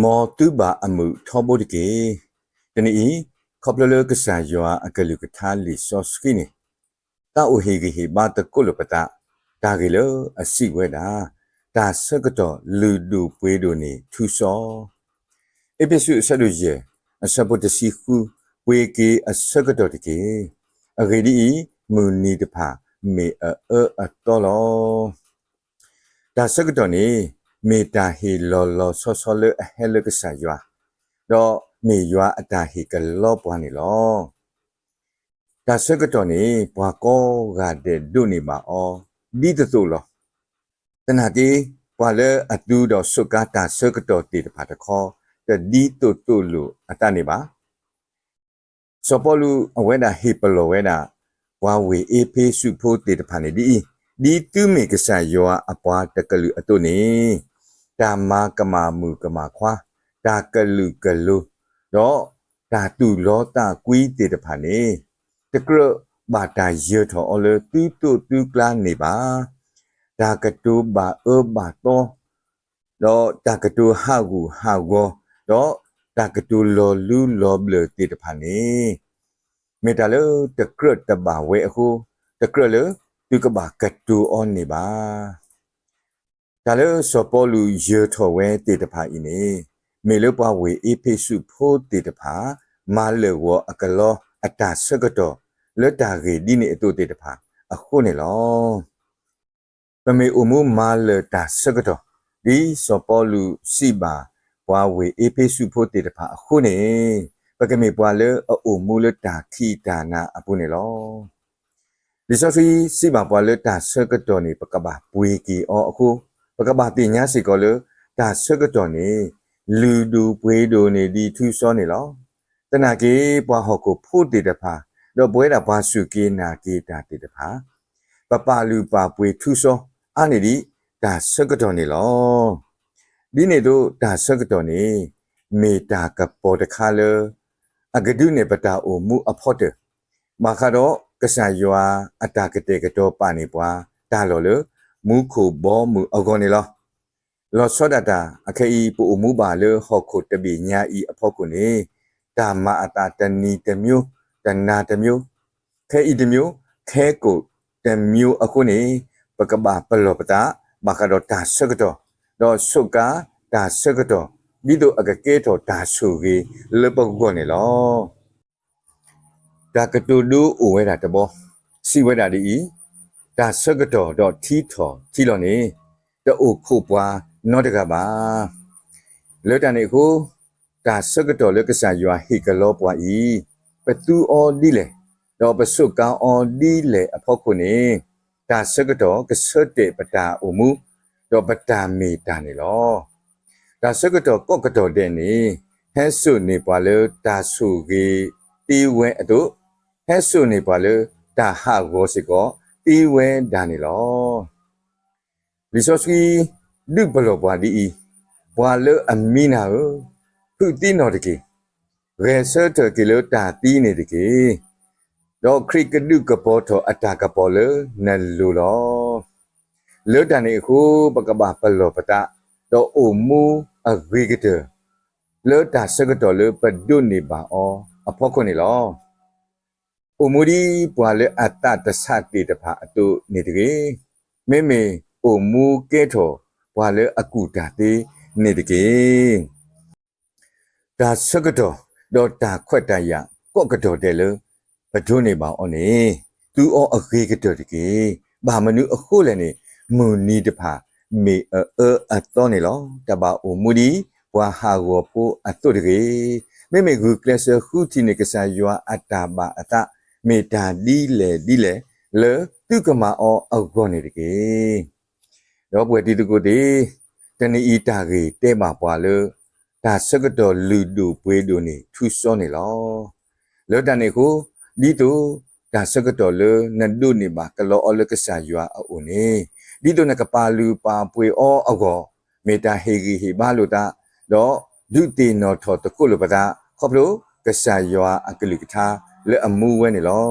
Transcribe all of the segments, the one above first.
မ်သုဘၣ်အမုာ်ထီဘိတက့ၢ်. တနံၤအံၤ, ခီဖျိလၢကစၢ်ယွၤအကလုၢ်ကထါလံာ်စီဆှံန့ၣ်, သးအိၣ်ဟ့ၣ်ဂံၢ်ဟ့ၣ်ဘါသကိးလိာ်ပသး, တၢ်ဂ့ၢ်လၢအစံးဝဲဒၣ်, တၢ်ဆၢကတီၢ်လုၢ်ဒိၣ်ပှ့ၤဒိၣ်န့ၣ်ထူစီ, အ့းဖ့းစူးအဆၢဒိၣ်ယဲၢ်, အဆၢဖိတဆံဃု, ပှ့ၤက့ၤအဆၢကတီၢ်တက့ၢ်. အဂ့ၢ်ဒ်အံၤ, မုၢ်နံၤတဖၣ်မ့ၢ်အအၢအသီလီၤ. တၢ်ဆၢကတီၢ်န့ၣ် မ့ၢ်တၢ်ဟ့ၣ်လီၤလီၤဆီဆီလၢအဟဲလၢကစၢ်ယွၤ, ဒီးမ့ၢ်ယွၤအတၢ်ဟ့ၣ်ကလီပှၤန့ၣ်လီၤ. တၢ်ဆၢကတီၢ်န့ၣ် ပှၤကိးဂၤဒဲးဒိးန့ၢ်ဘၣ်အီၤ ဒ်သိးသိးလီၤ. သနာ်က့ ပှၤလၢအသူဒီးဆိးကါတၢ်ဆၢကတီၢ်သ့ၣ်တဖၣ်တခီ တဒ်သိးသိးလိာ်အသးန့ၣ်ဘၣ်. စီၤပီလူးအဝဲဒၣ်ဟ့ၣ်ပလီၢ်ဝဲဒၣ် ပှၤဝ့ၢ်အ့းဖ့းစူးဖိသ့ၣ်တဖၣ်န့ၣ်ဒ်အံၤ, ဒ်သုမ့ၢ်ကစၢ်ယွၤအပှၤတကလုာ်အသိးန့ၣ်, တၢ်မၤကမၣ်မုၣ်ကမၣ်ခွါ, တၢ်ကလုာ်ကလိၤ, ဒီးတၢ်သူၣ်လီသးကွံသ့ၣ်တဖၣ်န့ၣ်, တကြၢးဘၣ်တၢ်ယၢၤထီၣ်အီၤလၢသုသိးသုကျါန့ၣ်ဘၣ်. တၢ်ကတိၤဘၣ်အၢဘၣ်သီ ဒီးတၢ်ကတိၤဟးဂူာ်ဟးဂီၤ, ဒီးတၢ်ကတိၤလီၤလူလီၤဘျၢၣ်သ့ၣ်တဖၣ်န့ၣ်, မ့ၢ်တၢ်လၢတကြၢးတဘၣ်ဝဲအဃိ, တကြၢးလၢသုကဘၣ်ကတိၤအီၤန့ၣ်ဘၣ်. တၢ်လၢစီၤပီလူးယၢၤထီၣ်ဝဲသ့ၣ်တဖၣ်အံၤန့ၣ်, မ့ၢ်လၢပှၤဝ့ၢ်အ့းဖ့းစူးဖိသ့ၣ်တဖၣ် မၤလၢာ်ဂီၤအကလီအတၢ်ဆၢကတီၢ် လၢတၢ်ဂ့ၢ်ဒ်န့ၣ်အသိးသ့ၣ်တဖၣ်အဃိန့ၣ်လီၤ. ပမ့ၢ်အိၣ်မူမၤလၢာ်တၢ်ဆၢကတီၢ် ဒ်စီၤပီလူးစံးဘၣ်ပှၤဝ့ၢ်အ့းဖ့းစူးဖိသ့ၣ်တဖၣ်အဃိန့ၣ်, ပကမ့ၢ်ပှၤလၢအအိၣ်မူလၢတၢ်ခံးတၢ်နၤအပူၤန့ၣ်လီၤ. လံာ်စီဆှံစံးဘၣ်ပှၤလၢတၢ်ဆၢကတီၢ်န့ၣ် ပကဘၣ်ပှ့ၤက့ၤအီၤအဃိ, ပကဘၣ်သ့ၣ်ညါစ့ၢ်ကီးလၢ တၢ်ဆၢကတီၢ်န့ၣ် လုၢ်ဒိၣ်ပှ့ၤဒိၣ်န့ၢ်ဒံးထူစီန့ၣ်လီၤ. သနာ်က့ ပှၤဟီၣ်ခိၣ်ဖိသ့ၣ်တဖၣ်, ဒီးပဝဲဒၣ်ပှၤစူၢ်က့ၤနာ်က့ၤတၢ်သ့ၣ်တဖၣ်, ပပာ်လုၢ်ပာ်ပှ့ၤထူစီအါန့ၢ်ဒံးတၢ်ဆၢကတီၢ်န့ၣ်လီၤ. ဒ်န့ၣ်အသိးတၢ်ဆၢကတီၢ်န့ၣ် မ့ၢ်တၢ်ကပီၤတခါလၢ အကဒုးနဲၣ်ပတၢ်အိၣ်မူအဖီတၢၢ်, ဘၣ်ဃးဒီးကစၢ်ယွၤအတၢ်ကတဲာ်ကတီၤပာ်န့ၢ်ပှၤတၢ်လီၢ်လၢ မူခိၣ်ဘီမုၢ်အဂီၢ်န့ၣ်လီၤ. လီၤဆီဒၣ်တၢ် အခဲအံၤ ပအိၣ်မူဘၣ်လၢဟီၣ်ခိၣ်တဘ့ၣ်ညါအံၤအဖီခိၣ်န့ၣ်, တၢ်မၤအသးတနံၤတမျိုး, တနၤတမျိုး, ခဲအံၤတမျိုး, ခဲကိာ်တမျိုးအဃိန့ၣ်, ပကဘၣ်ပလီၢ်ပသး ဘၣ်ဃးဒီးတၢ်ဆၢကတီၢ်, ဒီးဆိးကါတၢ်ဆၢကတီၢ်, ဒ်သိးအကကဲထီၣ်တၢ်ဆိၣ်ဂ့ၤလၢပဂီၢ်န့ၣ်လီၤ. တၢ်ကတိၤဒိအိၣ်ဝဲဒၣ်တဘီ, စံးဝဲဒၣ်ဒ်အံၤ, တၢ်ဆၢကတီၢ်ဒီးထံထီၣ်ထံလီၤန့ၣ်, တအိၣ်ခိးပှၤနီတဂၤဘၣ်. လၢတၢ်န့ၣ်အဃိ, တၢ်ဆၢကတီၢ်လၢကစၢ်ယွၤဟ့ၣ်ကလီပှၤအံၤ, ပသူအီၤဒ်လဲၣ်, ဒီးပဆိးကါအီၤဒ်လဲၣ်အဖီခိၣ်န့ၣ်, တၢ်ဆၢကတီၢ်ကဆၢတဲာ်ပတၢ်အိၣ်မူ, ဒီးပတၢ်မ့ၢ်တၢ်န့ၣ်လီၤ. တၢ်ဆၢကတီၢ်ကိးကတီၢ်ဒဲးန့ၣ်, ဟဲစိာ်န့ၢ်ပှၤလၢတၢ်ဆိၣ်ဂ့ၤသ့ဝဲအသိး, ဟဲစိာ်န့ၢ်ပှၤလၢတၢ်ဟးဂီၤစ့ၢ်ကီးသ့ဝဲဒၣ်န့ၣ်လီၤ. လံာ်စီဆှံဒုးပလီၢ်ပှၤဒ်အံၤ, ပှၤလၢအမံနၤဧၢ, ဖုးသံနီၣ်တက့ၢ်. ဂဲၤဆၢထၢၣ်က့ၤလၢတၢ်သံန့ၣ်တက့ၢ်. ဒီးခရံာ်ကဒုးကပီၤထီၣ်အတၢ်ကပီၤလၢနလိၤလီၤ. လၢတၢ်န့ၣ်အဃိ, ပကဘၣ်ပလီၢ်ပသး, ဒီးအိၣ်မူအဂ့ၤကတၢၢ် လၢတၢ်ဆၢကတီၢ်လၢပဒိးန့ၢ်ဘၣ်အီၤအဖီခိၣ်န့ၣ်လီၤ. အိၣ်မူဒ်ပှၤလၢအသးတဆးသ့ၣ်တဖၣ်အသိးန့ၣ်တဂ့ၤ. မ့မ့ၢ်အိၣ်မူကဲထီၣ်ပှၤလၢအကူၣ်တၢ်သ့န့ၣ်တက့ၢ်. တၢ်ဆၢကတီၢ်ဒီးတၢ်ခွဲးတၢ်ယာ်ကိးကတီၢ်ဒဲးလၢပဒိးန့ၢ်ဘၣ်အီၤန့ၣ်, သူအီၤအဂ့ၤကတၢၢ်တက့ၢ်. ဘၣ်မနုၤအဃိလဲၣ်န့ၣ်, မုၢ်နံၤတဖၣ်မ့ၢ်အအၢအသီန့ၣ်လီၤ. တၢ်ဘၣ်အိၣ်မူဒ်ပှၤဟးဂီၤဖိအသိးတဂ့ၤ. မ့မ့ၢ်ဂုာ်ကျဲးစၢးဃုထံၣ်န့ၢ်ကစၢ်ယွၤအတၢ်ဘၣ်အသး, မ့ၢ်တၢ်ဒ်လဲၣ်ဒ်လဲၣ်လၢသုကမၤအီၤအဂီၢ်န့ၣ်တက့ၢ်. ဒီပုၢ်ဝဲၢ်တံၤသကိးသ့ၣ်, တနံၤအံၤတၢ်ဂ့ၢ်တဲဘၣ်ပှၤလၢ တၢ်ဆၢကတီၢ်လုၢ်ဒိၣ်ပှ့ၤဒိၣ်န့ၣ်ထူစီန့ၣ်လီၤ. လၢတၢ်န့ၣ်အဃိ, ဒ်သိးတၢ်ဆၢကတီၢ်လၢနဒိးန့ၢ်ဘၣ်ကလီအီၤလၢကစၢ်ယွၤအအိၣ်န့ၣ်, ဒ်သိးနကပာ်လုၢ်ပာ်ပှ့ၤအီၤအဂီၢ်, မ့ၢ်တၢ်ဟ့ၣ်ဂံၢ်ဟ့ၣ်ဘါလိာ်သး, ဒီးဒုးသ့ၣ်နီၣ်ထီၣ်သကိးလိာ်ပသး ခီဖျိကစၢ်ယွၤအကလုၢ်ကထါလၢအမူဝဲန့ၣ်လီၤ.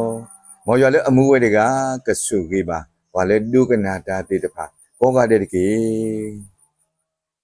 မ်ယွၤလၢအမူဝဲတဂၤ ကဆိၣ်ဂ့ၤဘၣ်ပှၤလၢဒိကနၣ်တၢ်သ့ၣ်တဖၣ်ကိးဂၤဒဲးတက့ၢ်.